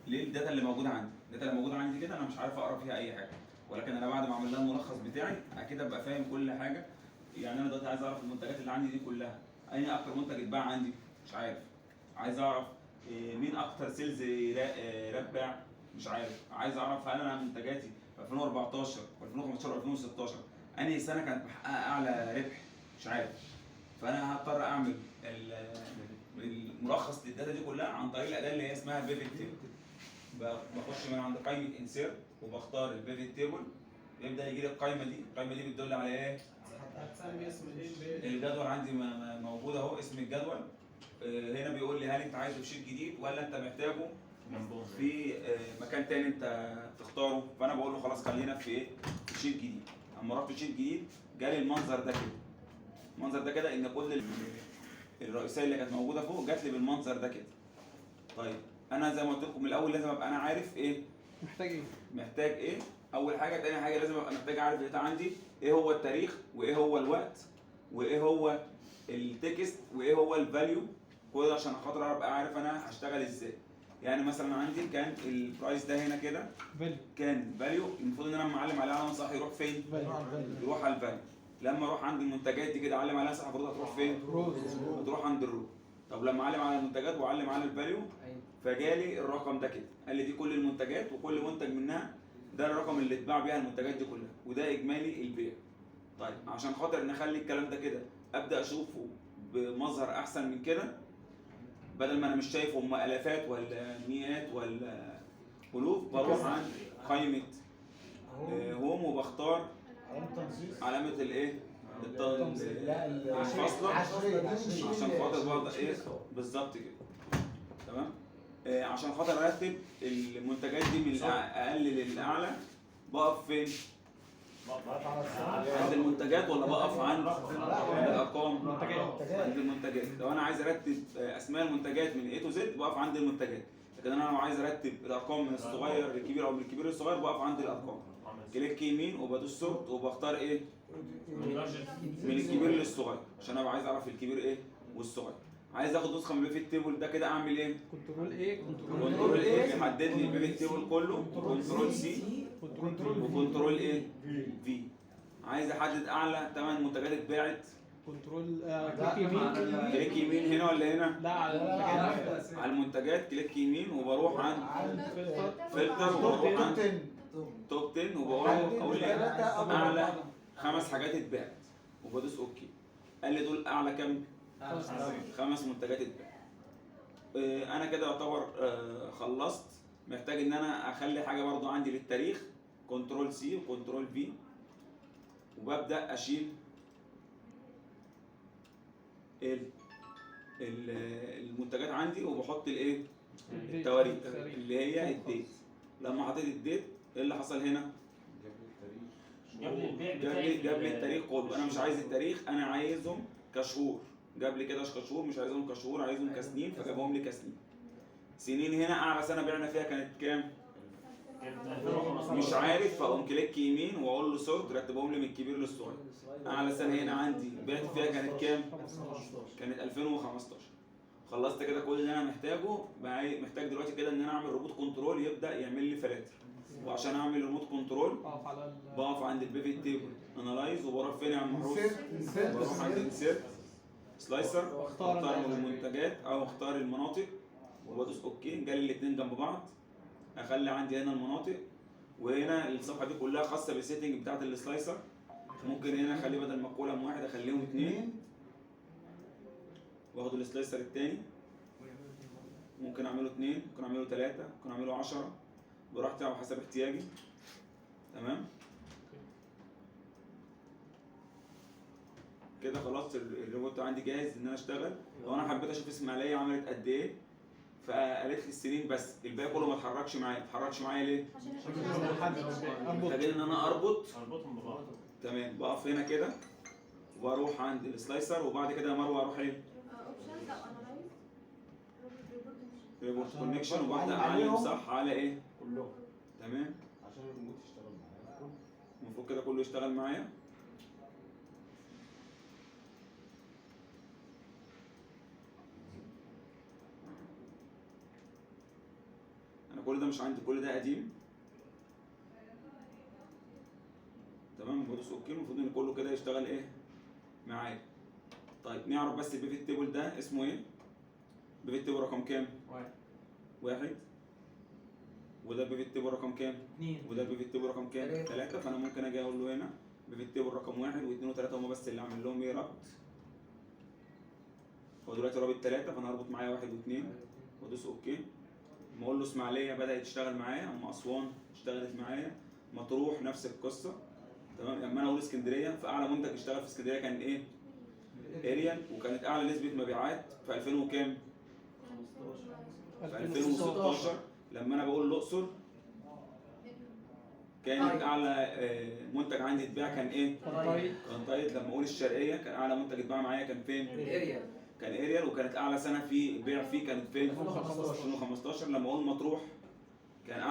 لل data اللي موجودة عندي. ال data اللي موجودة عندي كده انا مش عارف اقرا فيها اي حاجه، ولكن انا بعد ما اعمل لها الملخص بتاعي اكيد ابقى فاهم كل حاجه. يعني انا دلوقتي عايز اعرف المنتجات اللي عندي دي كلها، اين اكتر منتج اتباع عندي؟ مش عارف. عايز اعرف مين اكتر sales rep باع؟ مش عارف. عايز اعرف هل انا منتجاتي في 2014 و2015 و2016 انهي سنة كانت محققة اعلى ربح؟ مش عارف. فانا هضطر اعمل الملخص لل data دي كلها عن طريق الاداة اللي هي اسمها pivot table. بخش من عند قائمة insert وبختار ال pivot table، يبدا يجي لي القائمة دي. القائمة دي بتدل على ايه؟ هتسمي اسم ايه؟ الجدول عندي موجود اهو، اسم الجدول. هنا بيقول لي هل انت عايزه في sheet جديد ولا انت محتاجه في مكان تاني انت تختاره. فانا بقول له خلاص خلينا في ايه؟ في sheet جديد. اما رحت sheet جديد جالي المنظر ده كده. المنظر ده كده ان كل الرئيسية اللي كانت موجودة فوق جات لي بالمنظر ده كده. طيب انا زي ما قلت لكم من الاول لازم ابقى انا عارف ايه محتاج ايه؟ محتاج ايه اول حاجه. تاني حاجة لازم ابقى محتاج اعرف ال data عندي ايه هو التاريخ وايه هو الوقت وايه هو ال text وايه هو ال value، كل ده عشان خاطر ابقى عارف انا هشتغل ازاي. يعني مثلا عندي كان ال price ده هنا كده value، كان value، المفروض ان انا لما اعلم عليه علامة صح يروح فين؟ يروح على ال value. لما اروح عند المنتجات دي كده اعلم عليها صح المفروض هتروح فين؟ هتروح عند ال row. طب لما اعلم على المنتجات واعلم على ال value فجالي الرقم ده كده، قال لي دي كل المنتجات وكل منتج منها ده الرقم اللي اتباع بيها المنتجات دي كلها، وده اجمالي البيع. طيب عشان خاطر نخلي الكلام ده كده ابدا اشوفه بمظهر احسن من كده، بدل ما انا مش شايف هم الافات ولا مئات ولا الوف، بروح عند قائمة home وبختار علامة الايه؟ الفاصلة عشان خاطر برضه ايه بالظبط كده. تمام؟ عشان خاطر ارتب المنتجات دي من الاقل للاعلى بقف فين؟ عند المنتجات ولا بقف عند الارقام؟ عند المنتجات. لو انا عايز ارتب اسماء المنتجات من A to Z بقف عند المنتجات، لكن انا لو عايز ارتب الارقام من الصغير للكبير او من الكبير للصغير بقف عند الارقام. click يمين وبدوس sort وبختار ايه؟ من الكبير للصغير عشان انا عايز اعرف الكبير ايه والصغير. عايز اخد نسخه من ال pivot table ده كده اعمل ايه؟ control A، control A بيحدد لي ال pivot table كله، control C و control ايه؟ V. عايز احدد اعلى 8 منتجات اتباعت، control click يمين، click يمين هنا ولا هنا؟ لا على المنتجات، على المنتجات click يمين وبروح عند فلتر وبروح عند top 10 وبقول اقول اعلى 5 حاجات اتباعت وبدوس okay. قال لي دول اعلى كام؟ 5 منتجات اتباعت. انا كده يعتبر خلصت. محتاج ان انا اخلي حاجة برضو عندي للتاريخ، control C و control V، وببدا اشيل المنتجات عندي وبحط الايه؟ التواريخ اللي هي ال date. لما حطيت ال date ايه اللي حصل هنا؟ جاب لي التاريخ كله. انا مش عايز التاريخ، انا عايزهم كشهور. جاب لي كده كشهور، مش عايزهم كشهور، عايزهم كسنين، فجابهم لي كسنين. سنين هنا اعلى سنة بعنا فيها كانت كام؟ مش عارف، فاقوم click يمين واقول له sort رتبهم لي من الكبير للصغير. اعلى سنة هنا عندي بعت فيها كانت كام؟ كانت 2015. خلصت كده كل اللي انا محتاجه. محتاج دلوقتي كده ان انا اعمل remote control يبدا يعمل لي فلاتر. وعشان اعمل remote control بقف عند ال pivot table analyze وبروح فين يا عم محروس؟ بروح عند insert slicer، اختار المنتجات او اختار المناطق وبدوس okay. جالي الاثنين جنب بعض. اخلي عندي هنا المناطق وهنا الصفحة دي كلها خاصة بال setting بتاعت ال slicer. ممكن هنا اخليه بدل ما column واحد اخليهم 2، واخد ال slicer الثاني ممكن اعمله 2، ممكن اعمله 3، ممكن اعمله 10 براحتي على حسب احتياجي. تمام كده خلاص ال report عندي جاهز ان انا اشتغل. لو انا حبيت اشوف اسماعيليه عملت قد ايه فقالت لي السنين بس، الباقي كله ما اتحركش معايا. ما اتحركش معايا ليه؟ محتاجين ان انا اربطهم ببعض. تمام، بقف هنا كده وبروح عند ال slicer وبعد كده يا مروه اروح ايه؟ options او analyze report connection، وببدا اعلم صح على ايه؟ كلهم. تمام، عشان الريموت يشتغل معايا. المفروض كده كله يشتغل معايا. انا كل ده مش عندي، كل ده قديم. تمام، بدوس okay، المفروض ان كله كده يشتغل ايه معايا. طيب نعرف بس ال pivot table ده اسمه ايه؟ pivot table رقم كام؟ واحد. واحد. وده pivot table رقم كام؟ اثنين. وده pivot table رقم كام؟ تلاتة. 3. فانا ممكن اجي اقول له هنا pivot table رقم 1 و2 و3 هما بس اللي اعمل لهم ايه؟ ربط. هو دلوقتي رابط 3، فانا هربط معايا 1 و2 وادوس okay. ما اقول له اسماعيليه بدات تشتغل معايا، اما اسوان اشتغلت معايا، مطروح نفس القصة. تمام. لما انا اقول اسكندرية، فاعلى منتج اشتغل في اسكندرية كان ايه؟ اريال، وكانت اعلى نسبه مبيعات في 2000 وكام؟ في 2016. لما انا بقول الاقصر كانت اعلى منتج عندي اتباع كان ايه؟ طيب. كان Tide. لما اقول الشرقية كان اعلى منتج اتباع معايا كان فين؟ اريال. كان اريال، وكانت اعلى سنة في بيع فيه كانت فين؟ 2015. 2015. لما اقول مطروح